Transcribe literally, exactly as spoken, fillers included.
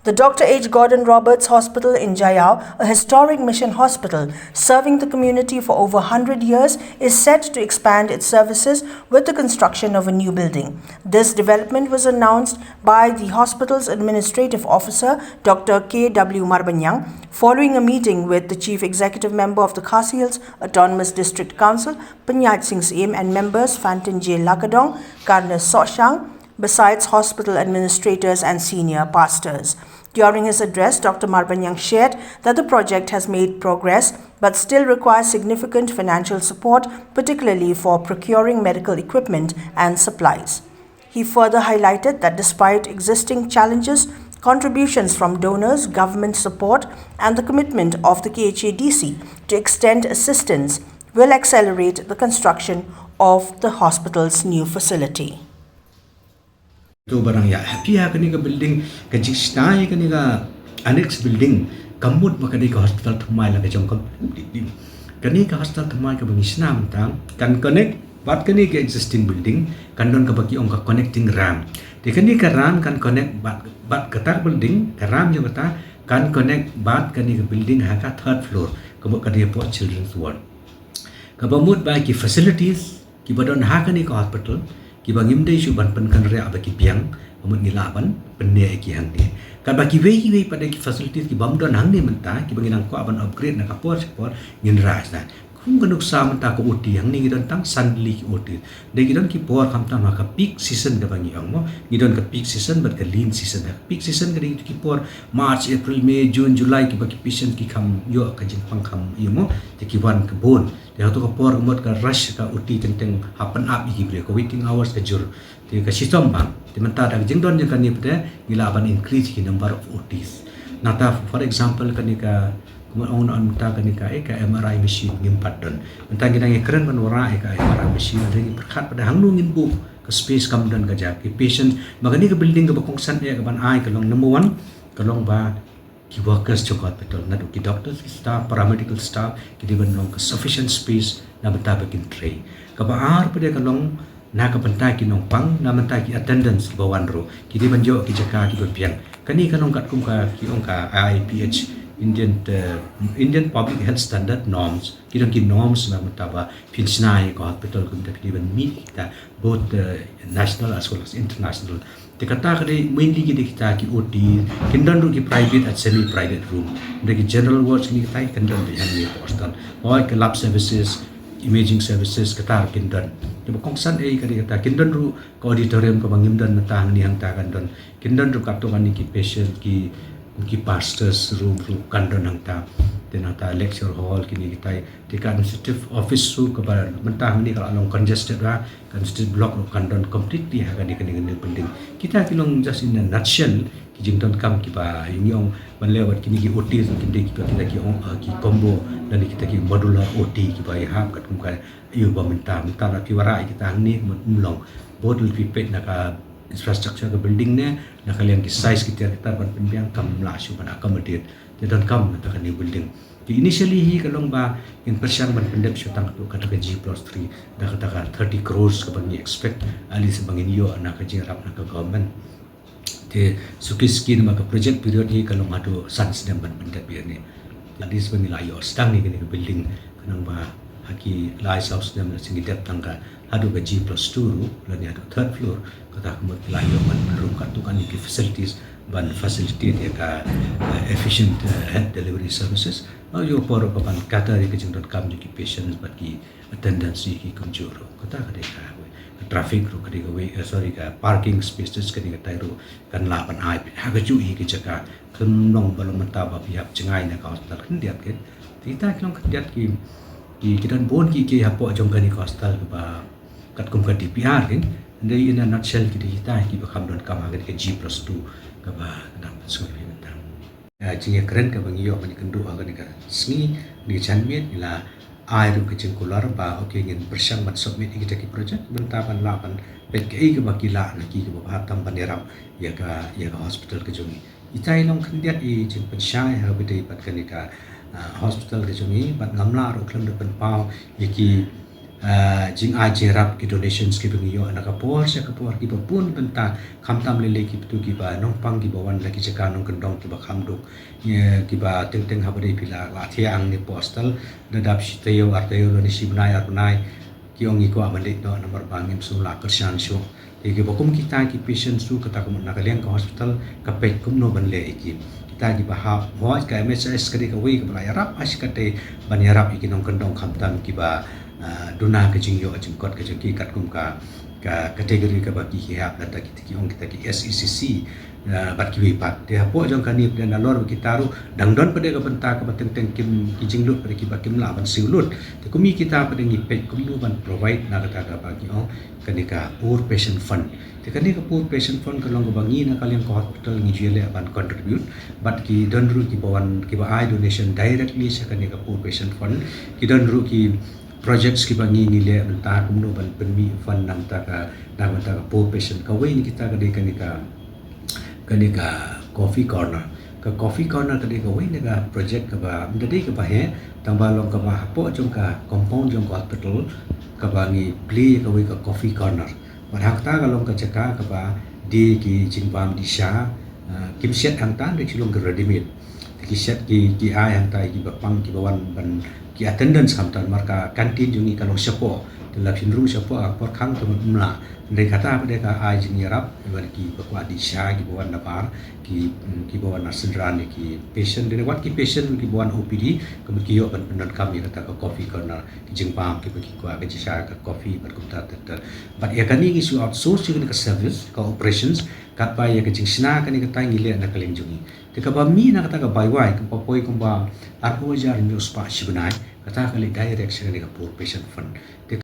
The Doctor H. Gordon Roberts Hospital in Jaiaw, a historic mission hospital serving the community for over one hundred years, is set to expand its services with the construction of a new building. This development was announced by the hospital's administrative officer, Doctor K W Marbaniang, following a meeting with the Chief Executive Member of the Khasi Hills Autonomous District Council, Panchayat Sing Syiem, and members Fantin J Lakadong, Karnes Sohshang, besides hospital administrators and senior pastors. During his address, Doctor Marbaniang shared that the project has made progress but still requires significant financial support, particularly for procuring medical equipment and supplies. He further highlighted that despite existing challenges, contributions from donors, government support, and the commitment of the K H A D C to extend assistance will accelerate the construction of the hospital's new facility. To barang ya happy ha kane ka building, ka jingshna ïa kane ka annex building, ka mut ba ka dei ka hospital thymmai la ka jong ka building. Kane ka hospital thymmai kaba ngi shna mynta kan connect bad kane ka existing building, kan don kaba ki ong ka connecting ramp. Te kane ka ramp kan connect bad, bad kata ka building, ka ramp jong kata kan connect bad kane ka building ha ka third floor, ka mut ka dei hapoh children's ward. Kaba mut ba ki facilities kiba don ha kane ka hospital, kiba ngim dei shuh ban pynkynriah ba ki biang, ka mut ngi lah ban pynneh ïa ki hangne. Katba kiwei kiwei pat de ki facilities kibym don hangne mynta, kiba ngi nang kwah ban upgrade na ka por sha ka por, ngin rai sha. Kum ka nuksa mynta ka O T, hangne ngi don tang san tylli ki O T. Dei ki don ki por khamtam ha ka peak season kaba ngi ong mo. Ngi don ka peak season bad ka lean season. Ha ka peak season ka dei ki por March, April, May, June, July, kiba ki patient ki kham ïoh ka jingpang kham ïoh mo. Te ki wan ka bun. Te hato ka por ka mut ka rush ka O T teng teng ha pynap ïa ki briew, ka waiting hours ka jur. Te ka shitom bang. Te mynta da ka jingdon jong kane pat de ngi lah ban increase ki number of O Ts. Nangta for example kane ka, kumno ong, nangta kane ka, eh, ka M R I machine ngim pat don. Mynta ngi dang ïakren ban wanrah ïa ka M R I machine, hynrei ngi pyrkhat pat de hangno ngin buh ka space, kam don ka jaka. Ki patient, ma kane ka building kaba kongsan eh ka ban ai ka long number one, ka long ba ki workers jong ka hospital, naduh ki doctors, ki staff, paramedical staff, ki dei ban long ka sufficient space na bynta ba kin trei. Kaba ar pat de ka long na ka bynta ki nongpang, na bynta ki attendants kiba wan ruh, ki dei ban ïoh ki jaka kiba biang. Kane ka long katkum ka ki ong ka I P H, Indian, eh, Indian Public Health Standard norms. Ki don ki norms na bynta ba phin shna ïa ka hospital, kumta phi dei ban meet kita both, eh, national as well as international. Te kata ka dei mainly ki dei kita ki O T, kin don ruh ki private and semi private room. Dei ki general wards kine kita kin don ruh hangne ha hostel. Hooid, ki lab services, imaging services kata kin don. Te ba kongsan eh ka dei kata, kin don ruh ka auditorium kaba ngim don mynta, hangne hangta kan don. Kin don ruh katto katne ki patient, ki, ki pastors room ruh kan don hangta. Te nangta lecture hall kine kita, te ka administrative office ruh kaba mynta hangne ka la long congested ba, ka administrative block ruh kan don completely ha kane, kane, kane building. Kita ki long just in a nutshell ki jingdonkam kiba ngi ong ban leh bad kine ki O T ruh, kine kiba kita ki ong, ah, ki combo lane kita ki modular O T kiba ïahap katkum ka ïoh ba mynta, mynta la phi wanrah ïa kita hangne, mut ym long. Bad lada phi peit na ka infrastructure ka building ne, na ka liang ki size ki tiar ki tar ban pynbiang, kam lah shuh ban accommodate. Te donkam mynta kane building. Te initially hi ka long ba ngin pyrshang ban pyndep shuh tang katto katne ka G plus three, da kata ka thirty crores kaba ngi expect at least ba ngin ïoh na ka jingïarap na ka government. Te suki suki namar ka project period hi ka long haduh san snem ban pyndep ïa kane. At least ba ngi la ïoh sdang ïa kane ka building, khnang ba ha ki lai saw snem lada ngi dep tang ka haduh ka G plus two ruh lane haduh third floor, kata ka mut ngi la ïoh ban pynrung katto katne ki facilities ban facilitate ïa ka, eh, efficient, eh, health delivery services. Ba ïoh por ruh ka ban cater ïa ka jingdonkam jong ki patients bad ki attendance ïa ki kumjuh ruh. Kata ka dei kawei. Ka traffic ruh ka dei kawei, eh, sorry, ka parking spaces ka dei katai ruh kan lah ban ai beit ha kajuh hi ka jaka. Kan long ba long mynta ba phi hap jngai na ka hospital khyndiat, kan. Te kita ki long khyndiat ki, ki, ki don bun ki, ki hapoh jong kane ka hospital kaba katkum ka D P R, kan. Dei in a nutshell ki dei kita kiba kham donkam ha kane ka G plus two kaba ka dang pynsngew ïa phi mynta. Ah, jingïakren kaba ngi ïoh ban ïakynduh ha kane ka sngi, kane ka janmiet, ngi la ai ruh ka jingkular ba, okay, ngin pyrshang ban submit ïa kita ki project mynta ban lah ban peit kaei kaba ki lah na ki kaba bha tam ban ïarap ïa ka, ïa ka hospital ka jong ngi. Ita i long khyndiat i jingpynshai ha kaba ïadei bad kane ka, ah, hospital ka jong ngi, bad ngam lah ruh khlem da pynpaw ïa ki ah, jingai jingïarap, ki donations kiba ngi ïoh na ka por sha ka por, kiba bun bynta, khamtam lei lei kitu kiba nongpang kiba wan na ki jaka nongkyndong kiba kham duk, ïa, kiba teng teng haba dei phi la, la thiah hangne hapoh hospital, da dap shi taïew ar taïew lane shi bnai ar bnai, ki ong ngi kwah ban leit noh namar ba ngim sngewlah kyrshan shuh. Te kiba kum kita ki patient shu kata ka mut na ka liang ka hospital ka peit kumno ban leh ïa ki. Kita kiba hap, hooid ka M H S ka dei kawei kaba la ïarap, ha shi katei ban ïarap ïa ki nongkyndong khamtam kiba, ah, duna ka jingïoh jingkot ka jong ki katkum ka, ka category kaba ki, ki hap, lada kita ki ong kita ki S E C C, ah, bad kiwei pat. Te hapoh jong kane pat nalor ba kita ruh dang don pat de ka bynta kaba teng teng kim, ki jinglut pat de kiba kim lah ban siew lut. Te kum ïa kita pat de ngi peit kumno ban provide na kata kaba ki ong kane ka Poor Patient Fund. Te kane ka Poor Patient Fund ka long kaba ngi na ka liang ka hospital ngi ju ïaleh ban contribute, bad ki don ruh kiba wan, kiba ai donation directly sha kane ka Poor Patient Fund. Ki don ruh ki projects kiba ngi, ngi leh mynta kumno ban pynmih fund na bynta ka, na bynta ka Poor Patient. Kawei na kita ka dei kane ka, kane ka Coffee Corner. Ka Coffee Corner ka dei kawei na ka project kaba ym da dei kaba heh, tang ba long kaba hapoh jong ka compound jong ka hospital kaba ngi plie kawei ka Coffee Corner. Bad hangta ka long ka jaka kaba die ki jingbam die sha, ah, kim shet hangta, hynrei ki long ki ready made. Te ki shet ki, ki ai hangta ïa kiba pang kiba wan ban, ki attendants khamtam, namar ka canteen jong ngi ka long shapoh. Te lada phin rung shapoh ka por khang te mut ym lah. Hynrei kata pat de ka ai jingïarap ïa kiba kwah die sha, kiba wan nabar, ki, mm, kiba wan na synran ïa ki patient, lane wat ki patient kiba wan O P D, ka mut ki ïoh ban pyndonkam ïa kata ka Coffee Corner, ki jingbam kiba ki kwah, ka jingshai, ka coffee bad kumta ter ter. Bad ïa kane ngi shu outsource ïa kane ka service, ka operations, katba ïa ka jingshna kane kata ngi leh na ka liang jong ngi. Te kaba mih na kata ka bai wai kaba poi kumba arphew hajar hynñiew spah shi bnai, kata ka leit direct sha kane ka Poor Patient Fund. Te